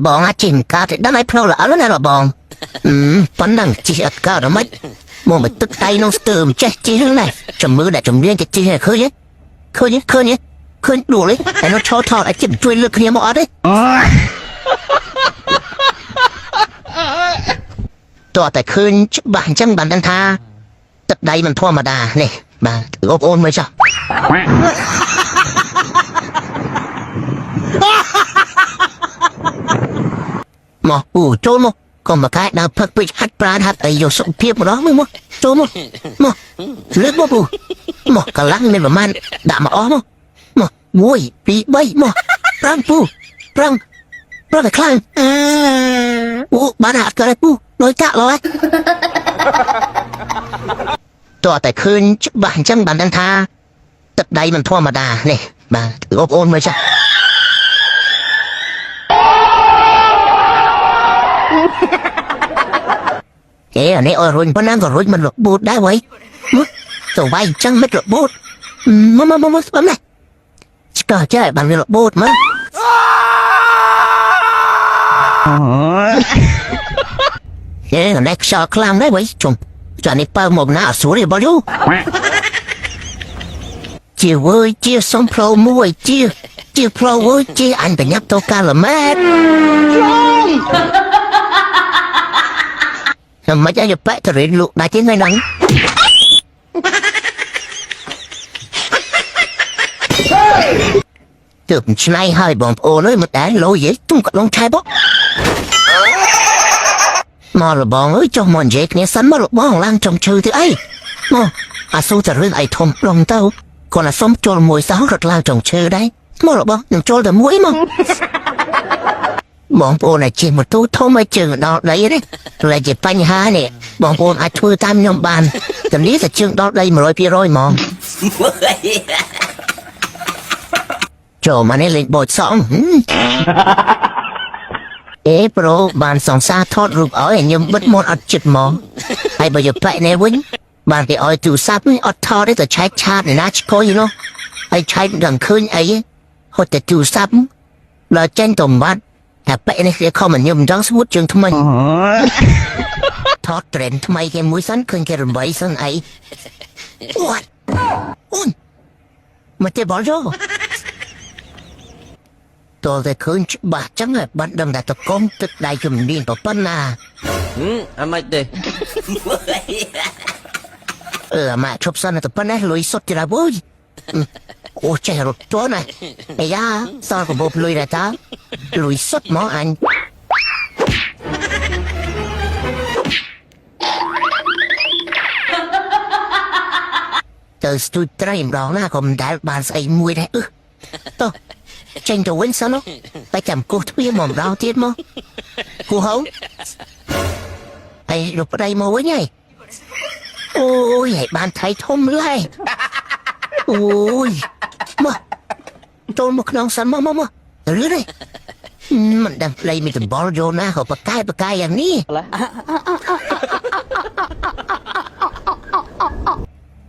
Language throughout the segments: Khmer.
បងអាចជិះមិនកើតទេដឹងឲ្យផ្លូវល្អណាស់របងអឺប៉ុណ្ណឹងជិះអត់កើតហ្មងមកមកទឹកដៃក្នុងស្ទើមិនចេះជិះហ្នឹងណាជំរឿដែលជំនាញគេជិះឲ្យឃើញទេឃើញទេឃើញទេឃើញដួលទេតែនោះឈរថតឲ្យជិះជួយលើកគ្នាមកអត់ទេតោះតែឃើញច្បាស់អញ្ចឹងបានដឹងថាទឹកដៃមិនធម្មតានេះបាទអូបអូនមើលចុះ មកពូចូលមកកុំមកកែដើរផឹកពេកហាត់ប្រាណហាត់អីយកសុខភាពម្ដងមើលមកចូលមកមកលើកមកពូមកកម្លាំងមានប្រមាណដាក់មកអស់មកមក1 2 3មកប្រាំពូប្រាំប្រាំតែខ្លាំងអូបានហាត់កើតពូលុយកាក់ឡើយតោះតែឃើញច្បាស់អញ្ចឹងបានដឹងថាទឹកដៃមិនធម្មតានេះបាទអូបអូនមើលចាស់ អេអានេះអើរុញប៉ុណ្ណាក៏រុញមិនរបូតដែរវ៉ៃមកទៅវាយអញ្ចឹងមិនរបូតមកមកមកស្បំណាឆ្កោះចេះបានវារបូតមកអេអានេះខ្យល់ខ្លាំងដែរវ៉ៃជុំចានេះប៉ើមកណាអត់ស្រួលទេបងយូជាវើយជាសុំផ្លូវមួយជាជាផ្លូវវើយជាអញបញ្ញាប់ទៅកាឡម៉ែតខ្ញុំមិនឲ្យប៉ែតរិនលក់ដាច់ទេថ្ងៃហ្នឹង ទើបឆ្នៃហើយបងប្អូនអើយមកតែលោយទុំកឡងឆែបមករបងអើយចុះមកនិយាយគ្នាសិនមករបងឡើងចុងឈើទៅអីមកអាស៊ូតែរឿងអីធំប្លងទៅគាត់អាសុំចូលមួយសោះរត់ឡើងចុងឈើដែរមករបងនឹងចូលតែមួយមកបងប្អូនអាចជិះម៉ូតូធំឲ្យជើងដល់ដីនេះព្រោះជាបញ្ហានេះបងប្អូនអាចធ្វើតាមខ្ញុំបានតែនេះតែជើងដល់ដី100%ហ្មង ចូលមកនេះលេងបោចសងហឹមអេប្រូបានសង្សារថតរូបឲ្យខ្ញុំបិទមាត់អត់ចិត្តហ្មងហើយបើយកប៉ែនេះវិញបានគេឲ្យទូរស័ព្ទនេះអត់ថតទេតែឆែកឆាតអ្នកណាឆ្កយនោះហើយឆែកមិនដឹងឃើញអីហត់តែទូរស័ព្ទដល់ចេញទៅបាត់តែប៉ែនេះគេខំខ្ញុំមិនចង់ស្ងួតជើងថ្មីថតត្រេនថ្មីគេមួយសិនឃើញគេរំបីសិនអីអូយអូនមកទេបលយោ តើតែឃើញច្បាស់ចឹងហើយបានដឹងថាតកងទឹកដៃជំនាញប៉ុណ្ណា ហឹមអាម៉េចទេ អឺអាម៉ាឈប់សិនតែប៉ុណ្ណេះលុយសុទ្ធទៀតហើយវើយអូចេះរត់តណាអាយ៉ាសល់កបោបលុយដែរតាលុយសុទ្ធមកអញទៅស្ទូចត្រីម្ដងណាក៏មិនដែលបានស្អីមួយដែរអឺតោះចេញទៅវិញសិនតែចាំគោះទ្វារមកម្ដងទៀតមកគោះហៅហើយលោកប្តីមកវិញហើយអូយហើយបានថៃធំឡើយអូយមកចូលមកក្នុងសិនមកមកមករឿនេះមិនដឹងប្តីមានដំបល់យកណាក៏បកកែបកកែយ៉ាងនេះ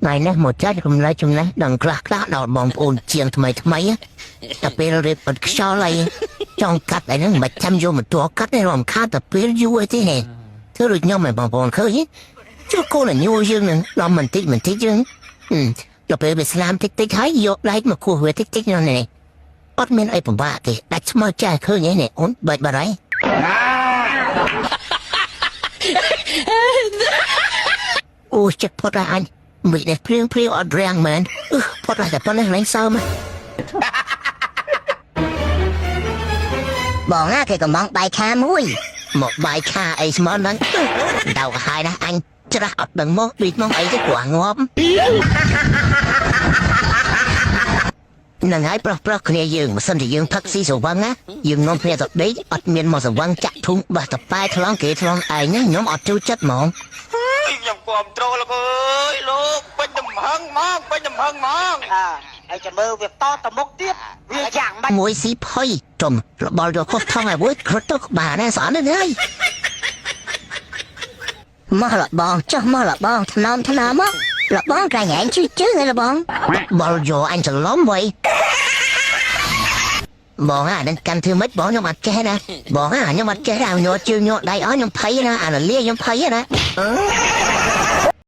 ថ្ងៃនេះមកចាច់រំលែកចំណេះដឹងខ្លះខ្លះដល់បងប្អូនជាងថ្មីថ្មីតែពេលរៀបអត់ខ្យល់អីចង់កាត់អីហ្នឹងមិនចាំយកមកតកាត់ទេរំខានតែពេលយូរអីទេធ្វើដូចខ្ញុំឯងបងប្អូនឃើញជួកូនញូយើងនឹងដល់មិនតិចមិនតិចយើងដល់ពេលវាស្លាមតិចតិចហើយយកដៃមកគោះវាតិចតិចនោះនេះអត់មានអីពិបាកទេដាច់ស្មើចាស់ឃើញនេះអូនបែកបាត់ហើយអូចិត្តផុតហើយអញមិននេះព្រៀងព្រៀងអត់រាំងមែនអឺផុតហើយតែប៉ុណ្ណេះឡើងសើម បងណាគេកំងបាយឆាមួយ មកបាយឆាអីស្មើហ្នឹងដៅហើយណាអញច្រាស់អត់ដឹងមកដូចមកអីទេព្រោះងាប់ហ្នឹងហើយប្រុសប្រុសគ្នាយើងបើសិនជាយើងផឹកស៊ីស្រវឹងណាយើងនាំគ្នាទៅដេកអត់មានមកស្រវឹងចាក់ធុងបះតប៉ែថ្លង់គេថ្លង់ឯងណាខ្ញុំអត់ចូលចិត្តហ្មង ខ្ញុំគ្រប់ត្រូលលោកអើយលោកពេញទំហឹងហ្មងពេញទំហឹងហ្មង អើហើយចាំមើលវាតទៅមុខទៀតវាយ៉ាងម៉េច មួយស៊ីផុយចំរបល់យកខុសថងឲ្យមួយក្រត់ទៅក្បាលណាស្អន់ណាស់ហើយ មករបងចុះមករបងថ្នមថ្នមមករបងក្រែងឯងជួយជើងឯងរបង បល់យកអញច្រឡំវ៉ៃ បងអានឹងកាន់ធ្វើម៉េចបងខ្ញុំអត់ចេះណាបងអាខ្ញុំអត់ចេះដែរញ័រជើងញ័រដៃអស់ខ្ញុំភ័យណាអានលាខ្ញុំភ័យណា